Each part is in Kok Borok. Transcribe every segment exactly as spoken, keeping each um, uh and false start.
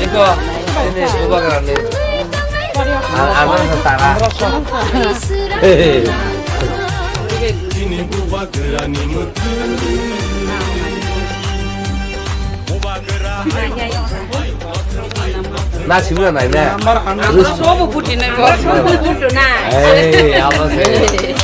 Ini bubagrani. Ang, ang sa tara. Na simna nai na. Sobo puti na. Sobo putu na. Hey, apa sih?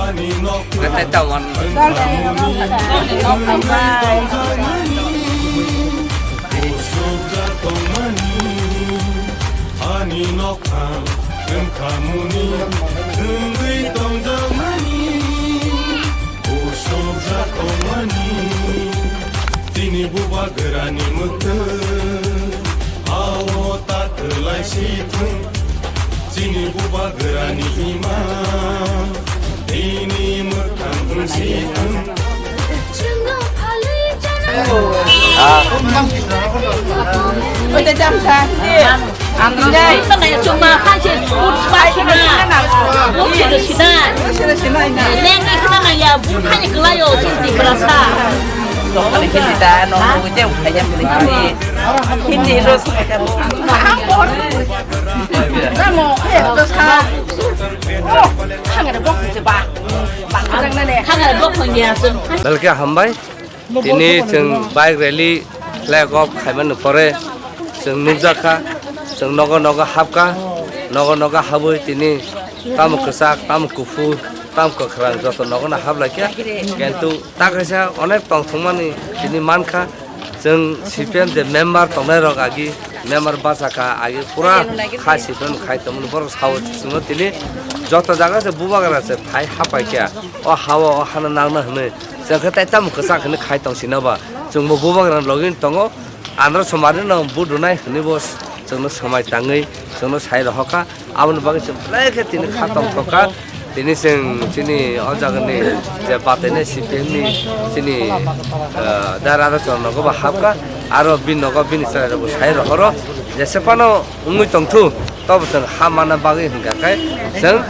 Ani nok ani nok ang wngkha muni wngwi tongjakmani. Usubjak tongmani chini bubagrani mwktwi, ao ta kwlai si thung. Chini bubagrani ima, bini mwkhang wng si thung. Oide jamsa. Ang nai. Nai chuma hai se food spice na. Busi de sinai. Leng ni khna na ya bu hai ni kla yo chini brasa. Hindi ta no, hindi ta kaya hindi. Hindi ros kaya. Namo, eh, dos ka. Oh, hangare bok se ba. Hangare bok ya. Belke hambai. Tini chwng bike rally flag off khaimani pore chwng nukjakha, chwng nogo nogo hapkha, nogo nogo habwi tini tamo kwchak, tamo kuphur, tamo kwkhwrang joto nogono haplaikha. Kintu ta kaisa onek tongthokmani tini mankha, chwng C P M je member tongnairok agi member bachakha, agi pura kha C P M khai tongmani borok sao chwngno tini joto jaga se bubagra se phai hapaikha, o hao o hano nangna hwnwi. Chwng khe tai tamo kwchak hwnwi khai tong sino ba. Chwngbo bubagrani logi tongo. Andro somari no vote rwnai hwnwi bo chwngno somai tangwi chwngno sai rohorkha. Aboni bagwi chwng belai khe tini kha tongthokha. Tini chwng chini o jagani je batene C P M ni chini, eh, dara rok chwng nogo ba hapkha. Aro bini nogo bini chwrairokbo sai rohoro. Jese phano wngwi tongthu, tobo chwng ha manna bagwi hwnkha khe chwng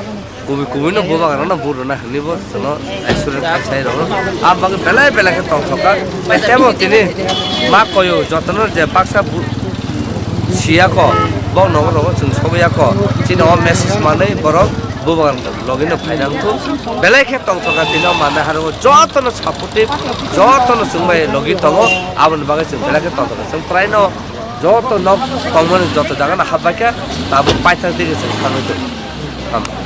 kubui kubui no bubagrano vote rwna hwnwi bo chwngno assurance khai sai rwno. A bagwi belai belai khe tongthokha. Tei tebo tini ma koyo jotono je baksa bu-, siya ko, bok nogo nogo chwng sogwi ya ko. Chini o message manwi borok bubagrano logi no phaina wngthu. Belai khe tongthokha tini o manna harwi jotono supportive, jotono chwng bai logi tongo. Aboni bagwi chwng belai khe tongthokha. Chwng praino joto nok tongmani joto jaga no hapbaikha, tabuk paithak digi chwng thangwi tongo. Ham.